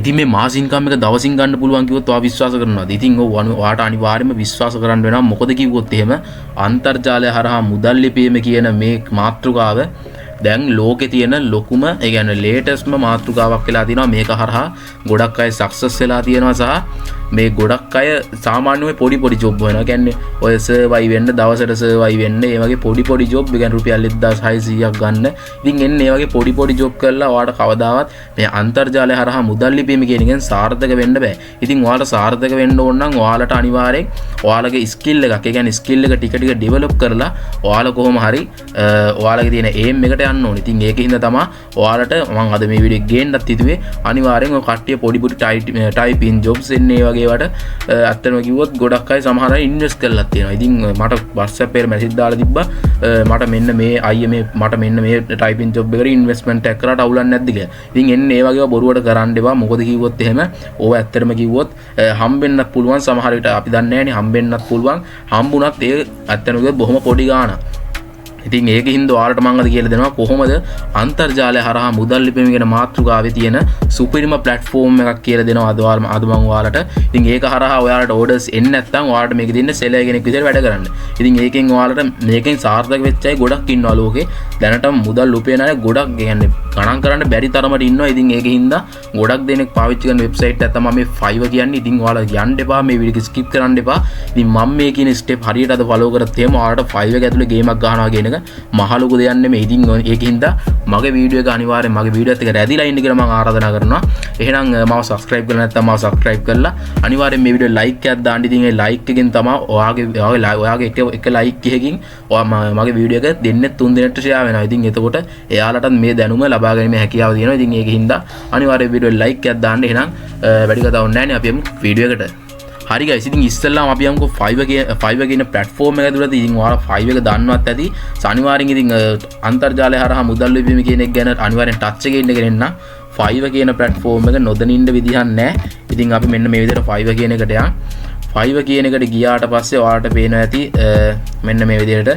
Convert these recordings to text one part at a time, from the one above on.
ඉතින් මේ මාස ඉන්කම් එක දවසින් ගන්න පුළුවන් කිව්වොත් ඔයා විශ්වාස කරනවද? ඉතින් ඔව්, ඔයාට අනිවාර්යයෙන්ම විශ්වාස කරන්න වෙනවා. මොකද කිව්වොත් එහෙම, අන්තර්ජාලය හරහා මුදල් ලිපීම කියන මේ මාතෘකාව දැන් ලෝකේ තියෙන ලොකුම, ඒ කියන්නේ ලේටස්ට්ම මාතෘකාවක් වෙලා තියෙනවා. මේක හරහා ගොඩක් අය සක්සස් වෙලා තියෙනවා සහ මේ ගොඩක් අය සාමාන්‍ය ඔය පොඩි පොඩි ජොබ් හොයනවා. ඒ කියන්නේ ඔය සර්වයි වෙන්න, දවසට සර්වයි වෙන්න, ඒ වගේ පොඩි පොඩි ජොබ්, ඒ කියන්නේ රුපියල් 1600ක් ගන්න. ඉතින් එන්නේ ඒ වගේ පොඩි පොඩි ජොබ් කරලා ඔයාට කවදාවත් මේ අන්තර්ජාලය හරහා මුදල් ලිපීම කියන එකෙන් සාර්ථක වෙන්න බෑ. ඉතින් ඔයාලට සාර්ථක වෙන්න ඕන නම් ඔයාලට අනිවාර්යෙන් ඔයාලගේ ස්කිල් එකක්, ඒ කියන්නේ ස්කිල් එක ටික ටික ඩෙවලොප් කරලා ඔයාලා කොහොම හරි ඔයාලගේ තියෙන ඒම් එකට යන්න ඕනේ. ඉතින් ඒක හින්දා තමයි ඔයාලට මම අද මේ වීඩියෝ එක ගේන්නත් හිතුවේ. අනිවාර්යෙන් ඔය කට්ටිය පොඩි පොඩි ටයිපින් ජොබ්ස් එන්නේ ඒ වගේ ඒවාට ඇත්තටම කිව්වොත් ගොඩක් අය සමහර අය ඉන්වෙස්ට් කරලා තියෙනවා. ඉතින් මට WhatsApp එකේ මැසේජ් දාලා තිබ්බා, මට මෙන්න මේ අයියේ මේ මට මෙන්න මේ ටයිපින් ජොබ් එකට ඉන්වෙස්ට්මන්ට් එකක් කරාට අවුලක් නැද්ද කියලා. ඉතින් එන්නේ ඒ වගේ ඒවා බොරුවට කරන්න එපා. මොකද කිව්වොත් එහෙම ඕවා ඇත්තටම කිව්වොත් හම්බෙන්නත් පුළුවන් සමහර විට, අපි දන්නේ නෑනේ, හම්බෙන්නත් පුළුවන්. හම්බුණත් ඒ ඇත්තටම කිව්වොත් බොහොම පොඩි ගාණක්. ඉතින් ඒක හින්දා ඔයාලට මම අද කියලා දෙනවා කොහොමද අන්තර්ජාලය හරහා මුදල් ලිපීම කියන මාතෘකාවේ තියෙන සුපිරිම ප්ලැට්ෆෝම් එකක් කියලා දෙනවා අද ඔයාලම අද මම ඔයාලට. ඉතින් ඒක හරහා ඔයාලට ඕඩර්ස් එන්නේ නැත්නම් ඔයාලට මේක දෙන්න සෙලර් කෙනෙක් විදිහට වැඩ කරන්න. ඉතින් ඒකෙන් ඔයාලට මේකෙන් සාර්ථක වෙච්ච අය ගොඩක් ඉන්නවා ලෝකේ. දැනටම මුදල් උපයන අය ගොඩක්, ඒ කියන්නේ ගණන් කරන්න බැරි තරමට ඉන්නවා. ඉතින් ඒක හින්දා ගොඩක් දෙනෙක් පාවිච්චි කරන වෙබ්සයිට් එක තමයි මේ Fiverr කියන්නේ. ඉතින් ඔයාලා යන්න එපා, මේ වීඩියෝ එක ස්කිප් කරන්න එපා. ඉතින් මම මේ කියන ස්ටෙප් හරියට අද ෆලෝ කරත් එහෙම ඔයාලට Fiverr එක ඇතුලේ ගේමක් ගහනවා කියන එක මහ ලොකු දෙයක් නෙමෙයි. ඉතින් ඒක හින්දා මගේ වීඩියෝ එක අනිවාර්යෙන් මගේ වීඩියෝත් එක්ක රැඳිලා ඉන්න කියලා මම ආරාධනා කරනවා. එහෙනම් මාව සබ්ස්ක්‍රයිබ් කරලා නැත්නම් මාව සබ්ස්ක්‍රයිබ් කරලා අනිවාර්යෙන් මේ වීඩියෝ ලයික් එකක් දාන්න. ඉතින් ඒ ලයික් එකෙන් තමයි ඔයාගේ ඔයාගේ එක එක ලයික් එකකින් ඔයා මගේ වීඩියෝ එක දෙන්නේ තුන් දෙනෙක්ට ෂෙයා වෙනවා. ඉතින් එතකොට එයාලටත් මේ දැනුම ලබා ගැනීමේ හැකියාව තියෙනවා. ඉතින් ඒක හින්දා අනිවාර්යෙන් වීඩියෝ ලයික් එකක් දාන්න. එහෙනම් වැඩි කතාවක් නැහැ නේ, අපි යමු වීඩියෝ එකට. හරි ගයිස්, ඉතින් ඉස්සෙල්ලාම අපි යමුකෝ Fiverr කියන Fiverr කියන ප්ලැට්ෆෝම් එක ඇතුළත. ඉතින් ඔයාලා Fiverr එක දන්නවත් ඇති. අනිවාර්යෙන් ඉතින් අන්තර්ජාලය හරහා මුදල් ලැබීම කියන එක ගැන අනිවාර්යෙන් ටච් එකේ ඉන්න කෙනෙක් නම් Fiverr කියන ප්ලැට්ෆෝම් එක නොදැන ඉන්න විදිහක් නැහැ. ඉතින් අපි මෙන්න මේ විදිහට Fiverr කියන එකට යන්. Fiverr කියන එකට ගියාට පස්සේ ඔයාලට පේනවා ඇති මෙන්න මේ විදිහට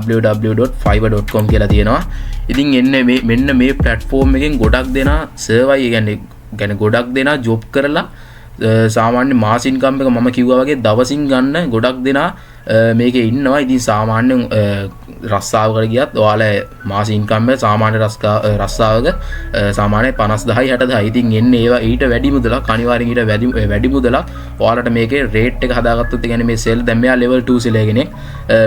www.fiverr.com කියලා තියෙනවා. ඉතින් එන්නේ මේ මෙන්න මේ ප්ලැට්ෆෝම් එකෙන් ගොඩක් දෙනා සර්වයි, ඒ කියන්නේ ගොඩක් දෙනා ජොබ් කරලා සාමාන්‍ය මාස ඉන්කම් එක මම කිව්වා වගේ දවසින් ගන්න ගොඩක් දෙනා මේකේ ඉන්නවා. ඉතින් සාමාන්‍යයෙන් රස්සාවකට ගියත් ඔයාලා මාස ඉන්කම් එක සාමාන්‍ය රස්සාවක සාමාන්‍ය 50,000යි 60,000යි. ඉතින් එන්නේ ඒවා ඊට වැඩි මුදලක්, අනිවාර්යෙන් ඊට වැඩි මුදලක් ඔයාලට මේකේ රේට් එක හදාගත්තොත්, ඒ කියන්නේ මේ සෙල් දැන් මෙයා ලෙවල් 2 සෙලර් කෙනෙක්.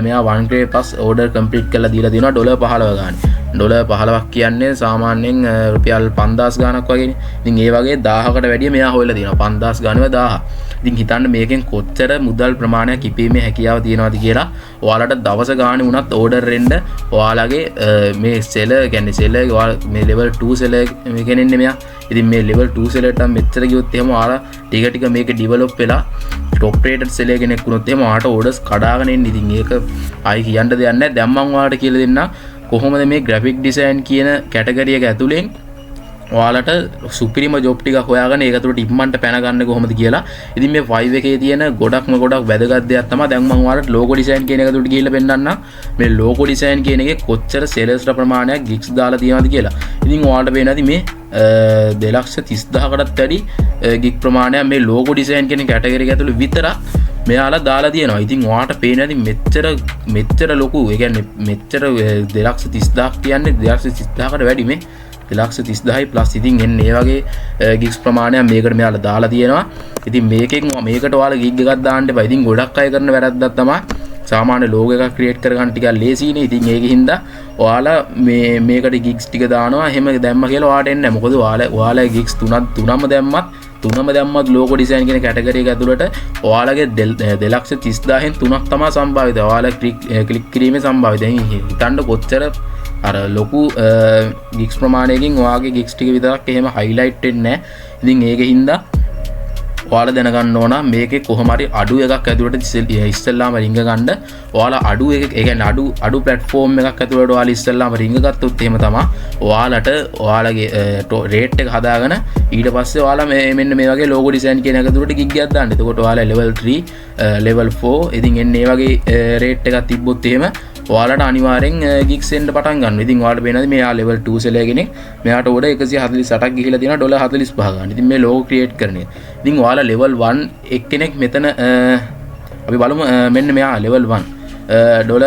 මෙයා 1K plus order complete කරලා දීලා තියෙනවා ඩොලර් 15 ගානේ. ඩොලර් 15ක් කියන්නේ සාමාන්‍යයෙන් රුපියල් 5000 ගාණක් වගේනේ. ඉතින් ඒ වගේ 1000කට වැඩිය මෙයා හොයලා තියෙනවා. 5000 ගානේ 1000. ඉතින් හිතන්න මේකෙන් කොච්චර මුදල් ප්‍රමාණයක් ඉපීමේ හැකියාව තියෙනවද කියලා. ඔයාලට දවස ගානේ වුණත් ඕඩර් එන්න ඔයාලගේ මේ සෙලර් කියන්නේ සෙලර් ඔයාලා මේ ලෙවල් 2 සෙලර් මේ කෙනෙන්නේ මෙයා. ඉතින් මේ ලෙවල් 2 සෙලර්ට නම් මෙච්චර ගියොත් එහෙම ඔයාලා ටික ටික මේක ඩෙවලොප් වෙලා ටොප් රේටඩ් සෙලර් කෙනෙක් වුණොත් එහෙම ඔයාලට ඕඩර්ස් කඩාගෙන එන්න. ඉතින් ඒක ආයි කියන්න දෙයක් නැහැ. දැන් මම ඔයාලට කියලා දෙන්නම් කොහොමද මේ ග්‍රැෆික් ඩිසයින් කියන කැටගරි එක ඇතුලෙන් ඔයාලට සුපිරිම ජොබ් ටිකක් හොයාගෙන ඒක ඇතුළට ඉක්මනට පැන ගන්න කොහොමද කියලා. ඉතින් මේ Fiverr එකේ තියෙන ගොඩක්ම ගොඩක් වැදගත් දෙයක් තමයි දැන් මම ඔයාලට ලෝගෝ ඩිසයින් කියන එක ඇතුළට ගිහිල්ලා පෙන්නන්නම්. මේ ලෝගෝ ඩිසයින් කියන එකේ කොච්චර සෙලර්ස්ලා ප්‍රමාණයක් ගිග්ස් දාලා තියෙනවද කියලා. ඉතින් ඔයාලට පේනවා ඇති මේ 2,30,000කටත් වැඩි ගිග් ප්‍රමාණයක් මේ ලෝගෝ ඩිසයින් කියන කැටගරි එක ඇතුළේ විතරක් මෙයාලා දාලා තියෙනවා. ඉතින් ඔයාට පේනවා ඇති මෙච්චර මෙච්චර ලොකු, ඒ කියන්නේ මෙච්චර 2,30,000 කියන්නේ 2,30,000කට වැඩි, මේ 2,30,000යි ප්ලස්. ඉතින් එන්නේ ඒ වගේ ගිග්ස් ප්‍රමාණයක් මේකට මෙයාලා දාලා තියෙනවා. ඉතින් මේකෙන් මේකට ඔයාලා ගිග් එකක් දාන්න එපා. ඉතින් ගොඩක් අය කරන වැරද්දක් තමයි සාමාන්‍ය ලෝගෝ එකක් ක්‍රියේට් කරගන්න ටිකක් ලේසියිනේ. ඉතින් ඒක හින්දා ඔයාලා මේ මේකට ගිග්ස් ටික දානවා. එහෙම දැම්ම කියලා ඔයාලට එන්නේ නැහැ. මොකද ඔයාලා ගිග්ස් තුනම දැම්මත් ලෝගෝ ඩිසයින් කියන කැටගරි එක ඇතුළට ඔයාලගේ 2,30,000න් තුනක් තමයි සම්භාවිත. ඔයාලා ක්ලික් කිරීමේ සම්භාවිත. ඉතින් හිතන්න කොච්චර අර ලොකු ගිග්ස් ප්‍රමාණයකින් ඔයාගේ ගිග්ස් ටික විතරක් එහෙම හයිලයිට් වෙන්නේ නැහැ. ඉතින් ඒක හින්දා ඔයාලා දැනගන්න ඕන මේකේ කොහොම හරි අඩු එකක් ඇතුළට ඉස්සෙල්ලාම රිංග ගන්න. ඔයාලා අඩු එක, ඒ කියන්නේ අඩු අඩු ප්ලැට්ෆෝම් එකක් ඇතුළට ඔයාලා ඉස්සෙල්ලාම රිංග ගත්තොත් එහෙම තමයි ඔයාලට ඔයාලගේ රේට් එක හදාගෙන ඊට පස්සේ ඔයාලා මේ මෙන්න මේ වගේ ලෝගෝ ඩිසයින් කියන එක ඇතුළට ගිග් එකක් දාන්න. එතකොට ඔයාලා ලෙවල් 3, ලෙවල් 4, ඉතින් එන්නේ ඒ වගේ රේට් එකක් තිබ්බොත් එහෙම ඔයාලට අනිවාර්යෙන් ගිග්ස් එන්න පටන් ගන්නවා. ඉතින් ඔයාලට පේනවාද මෙයා ලෙවල් 2 සෙලර් කෙනෙක්. මෙයාට ඕඩර් 148ක් ගිහිලා තියෙනවා ඩොලර් 45 ගන්න. ඉතින් මේ ලෝගෝ ක්‍රියේට් කරන එක. ඉතින් ඔයාලා ලෙවල් 1 එක්කෙනෙක් මෙතන අපි බලමු මෙන්න මෙයා ලෙවල් 1 ඩොලර්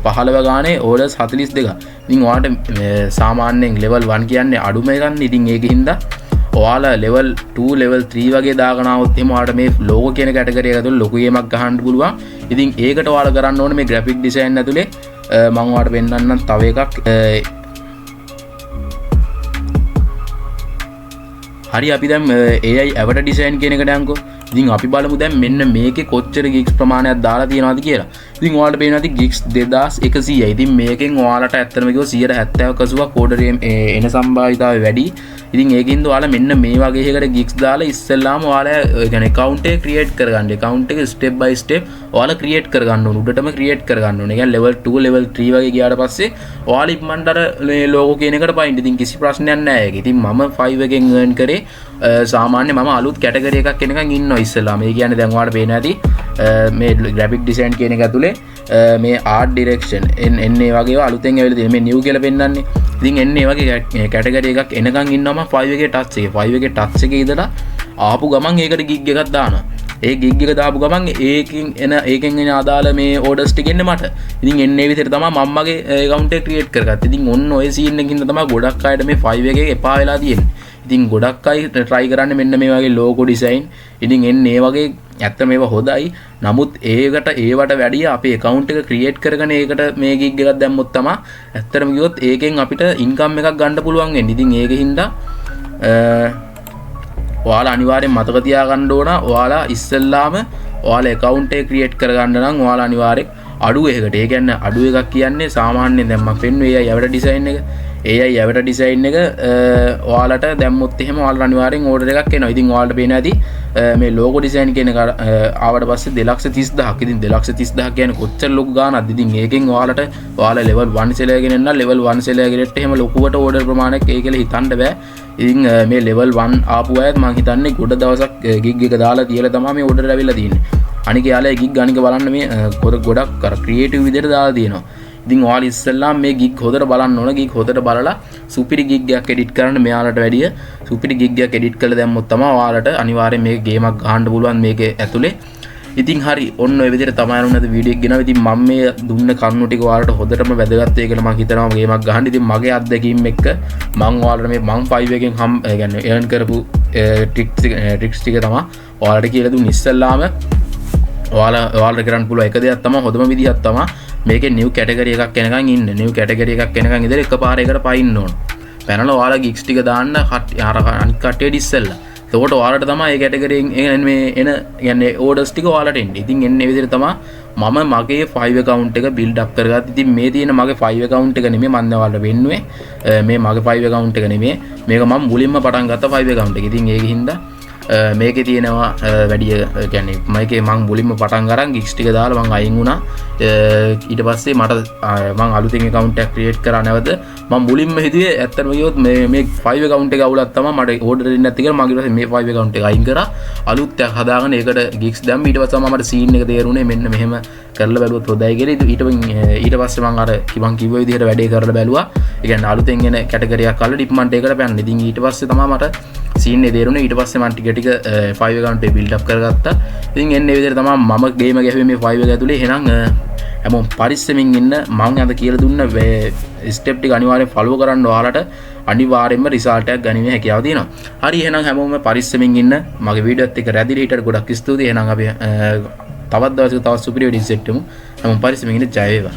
15 ගානේ ඕඩර්ස් 42. ඉතින් ඔයාලට සාමාන්‍යයෙන් ලෙවල් 1 කියන්නේ අඩුම එකන්නේ. ඉතින් ඒකින්ද ඔයාලා ලෙවල් 2 ලෙවල් 3 වගේ දාගෙන ආවොත් එහෙම ඔයාලට මේ ලෝගෝ කියන කැටගරි එක ඇතුළේ ලොකු ගේමක් ගහන්න පුළුවන්. ඉතින් ඒකට ඔයාලා කරන්න ඕනේ මේ ග්‍රැෆික් ඩිසයින් ඇතුලේ මම ඔයාලට පෙන්නන්නම් තව එකක්. හරි අපි දැන් AI avatar design කියන එකට යන්කෝ. ඉතින් අපි බලමු දැන් මෙන්න මේකේ කොච්චර ගිග්ස් ප්‍රමාණයක් දාලා තියෙනවද කියලා. ඉතින් ඔයාලට පේනවා ඇති ගිග්ස් 2100යි. ඉතින් මේකෙන් ඔයාලට ඇත්තටම කිව්වොත් 70ක් 80ක් ඕඩර් එන සම්භාවිතාවය වැඩි. ඉතින් ඒකින්ද ඔයාලා මෙන්න මේ වගේ එකකට ගිග්ස් දාලා ඉස්සෙල්ලාම ඔයාලා ඒ කියන්නේ account එක ක්‍රියේට් කරගන්න. account එක ස්ටෙප් බයි ස්ටෙප් ඔයාලා ක්‍රියේට් කරගන්න ඕන. උඩටම ක්‍රියේට් කරගන්න ඕන. ඒ කියන්නේ ලෙවල් 2 ලෙවල් 3 වගේ ගියාට පස්සේ ඔයාලා ඉක්මනට අර මේ ලෝගෝ කියන එකට පයින්න. ඉතින් කිසි ප්‍රශ්නයක් නෑ ඒක. ඉතින් මම 5 එකෙන් earn කරේ සාමාන්‍ය මම අලුත් කැටගරි එකක් එනකන් ඉන්නවා ඉස්සෙල්ලාම. ඒ කියන්නේ දැන් ඔයාලට පේනවා ඇති මේ ග්‍රැෆික් ඩිසයින් කියන එක ඇතුලේ මේ ආර්ට් ඩිරෙක්ෂන් එන් ඒ වගේ ඒවා අලුතෙන් ඇවිල්ලා තියෙනවා. මේ නිව් කියලා පෙන්වන්නේ. ඉතින් එන්න ඒ වගේ කැටගරි එකක් එනකන් ඉන්නවා මම 5 එකේ ටච් එකේ. 5 එකේ ටච් එකේ ඉඳලා ආපු ගමන් ඒකට ගිග් එකක් දානවා. ඒ ගිග් එක දාපු ගමන් ඒකෙන් එන අදාළ මේ ඕඩර්ස් ටික එන්නේ මට. ඉතින් එන්නේ ඒ විදිහට තමයි මම මගේ ඇකවුන්ට් එක ක්‍රියේට් කරගත්තේ. ඉතින් ඔන්න ඔය සීන් එකකින් තමයි ගොඩක් අයට මේ 5 එකේ එපා වෙලා තියෙන්නේ. ඉතින් ගොඩක් අය try කරන්නේ මෙන්න මේ වගේ ලෝගෝ ඩිසයින්. ඉතින් එන්නේ ඒ වගේ ඇත්තම ඒවා හොඳයි. නමුත් ඒවට වැඩිය අපේ ඇකවුන්ට් එක ක්‍රියේට් කරගෙන ඒකට මේ ගිග් එකක් දැම්මොත් තමයි ඇත්තටම කිව්වොත් ඒකෙන් අපිට ඉන්කම් එකක් ගන්න පුළුවන් වෙන්නේ. ඉතින් ඒකෙන් ඔයාලා අනිවාර්යෙන් මතක තියාගන්න ඕන ඔයාලා ඉස්සෙල්ලාම ඔයාලා ඇකවුන්ට් එක ක්‍රියේට් කරගන්න නම් ඔයාලා අනිවාර්යෙන් අඩු එකකට. ඒ කියන්නේ අඩු එකක් කියන්නේ සාමාන්‍යයෙන් දැන් මම පෙන්නුවේ AI avatar design එක. AI avatar design එක ඔයාලට දැම්මොත් එහෙම ඔයාලට අනිවාර්යෙන් ඕඩර් එකක් එනවා. ඉතින් ඔයාලට පේනවා ඇති මේ ලෝගෝ ඩිසයින් කියන එක ආවට පස්සේ 2,30,000ක්. ඉතින් 2,30,000 කියන්නේ කොච්චර ලොකු ගාණක්ද? ඉතින් ඒකෙන් ඔයාලා ලෙවල් 1 සෙලර් කෙනෙක් නම් ලෙවල් 1 සෙලර් කෙනෙක්ට එහෙම ලොකුවට ඕඩර් ප්‍රමාණයක් ඒ කියලා හිතන්න බෑ. ඉතින් මේ ලෙවල් 1 ආපු අයත් මං හිතන්නේ ගොඩ දවසක් ගිග් එක දාලා තියලා තමයි මේ ඕඩර් ඇවිල්ලා තියෙන්නේ. අනික යාළුවා ගිග් අනික බලන්න මේ ගොඩක් අර ක්‍රියේටිව් විදිහට දාලා තියෙනවා. ඉතින් ඔයාලා ඉස්සෙල්ලාම මේ ගිග් හොදට බලන්න ඕන. ගිග් හොදට බලලා සුපිරි ගිග් එකක් එඩිට් කරන්න මෙයාලට වැඩිය සුපිරි ගිග් එකක් එඩිට් කරලා දැම්මොත් තමයි ඔයාලට අනිවාර්යෙන් මේ ගේමක් ගහන්න පුළුවන් මේකේ ඇතුලේ. ඉතින් හරි ඔන්න ඔය විදිහට තමයි අරුණ අද වීඩියෝ එක ගෙනාවේ. ඉතින් මම මේ දුන්න කරුණු ටික ඔයාලට හොදටම වැදගත් වෙයි කියලා මං හිතනවා ගේමක් ගහන්න. ඉතින් මගේ අත්දැකීම් එක්ක මං ඔයාලට මේ මං 5 එකෙන් ඒ කියන්නේ earn කරපු ට්‍රික්ස් ටික තමයි ඔයාලට කියලා දුන්නේ. ඉස්සෙල්ලාම ඔයාලට කරන්න පුළුවන් එක දෙයක් තමයි හොඳම විදිහක් තමයි මේකේ නිව් කැටගරි එකක් එනකන් ඉන්න. නිව් කැටගරි එකක් එනකන් ඉඳලා එකපාර ඒකට පයින්න ඕන. පැනලා ඔයාලා ගිග්ස් ටික දාන්න අර අනිත් කට්ටියට ඉස්සෙල්ලා. එතකොට ඔයාලට තමයි මේ කැටගරි එකෙන් මේ එන, කියන්නේ ඕඩර්ස් ටික ඔයාලට එන්නේ. ඉතින් එන්නේ මේ විදිහට තමයි මම මගේ 5 account එක බිල්ඩ් අප් කරගත්තේ. ඉතින් මේ තියෙන මගේ 5 account එක නෙමෙයි මම දැන් ඔයාලට වෙන්නුවේ. මේ මගේ 5 account එක නෙමෙයි. මේක මම මුලින්ම පටන් ගත්ත 5 account එක. ඉතින් ඒකෙන් හින්දා මේකේ තියෙනවා වැඩි, ඒ කියන්නේ මේකේ මං මුලින්ම පටන් අරන් ගිග්ස් ටික දාලා මං අයින් වුණා. ඊට පස්සේ මං අලුතෙන් account එකක් ක්‍රියේට් කරා නැවත. මං මුලින්ම හිතුවේ ඇත්තටම කිව්වොත් මේ 5 account එක අවුලක් තමයි මට ඕඩර් දෙන්නේ නැති කියලා. මං ඊට පස්සේ මේ 5 account එක අයින් කරා. අලුත් එකක් හදාගෙන ඒකට ගිග්ස් දැම්ම. ඊට පස්සේ තමයි මට සීන් එක තේරුනේ මෙන්න මෙහෙම කරලා බැලුවොත් හොඳයි කියලා. ඊට පස්සේ මං අර මං කිව්ව විදිහට වැඩේ කරලා බැලුවා. ඒ කියන්නේ අලුතෙන් එන කැටගරි එකක් අල්ලලා ඉක්මනට ඒකට පැන්න. ඉතින් ඊට පස්සේ තමයි මට සීන් එක තේරුනේ. ඊට පස්සේ මං ටික ටික 5 account එක බිල්ඩ් අප් කරගත්තා. ඉතින් එන්නේ මේ විදිහට තමයි මම ගේම ගැහුවේ මේ 5 එක ඇතුලේ. එහෙනම් හැමෝම පරිස්සමින් ඉන්න. මං අද කියලා දුන්න ස්ටෙප් ටික අනිවාර්යෙන් ෆලෝ කරන්න. ඔයාලට අනිවාර්යෙන්ම රිසල්ට් එකක් ගැනීමේ හැකියාව තියෙනවා. හරි එහෙනම් හැමෝම පරිස්සමින් ඉන්න. මගේ වීඩියෝත් එක්ක රැඳිලා හිටියට ගොඩක් ස්තුතියි. එහෙනම් අපි තවත් දවසක තවත් සුපිරි වීඩියෝ සෙට් වෙමු. හැමෝම පරිස්සමින් ඉන්න. ජය වේවා.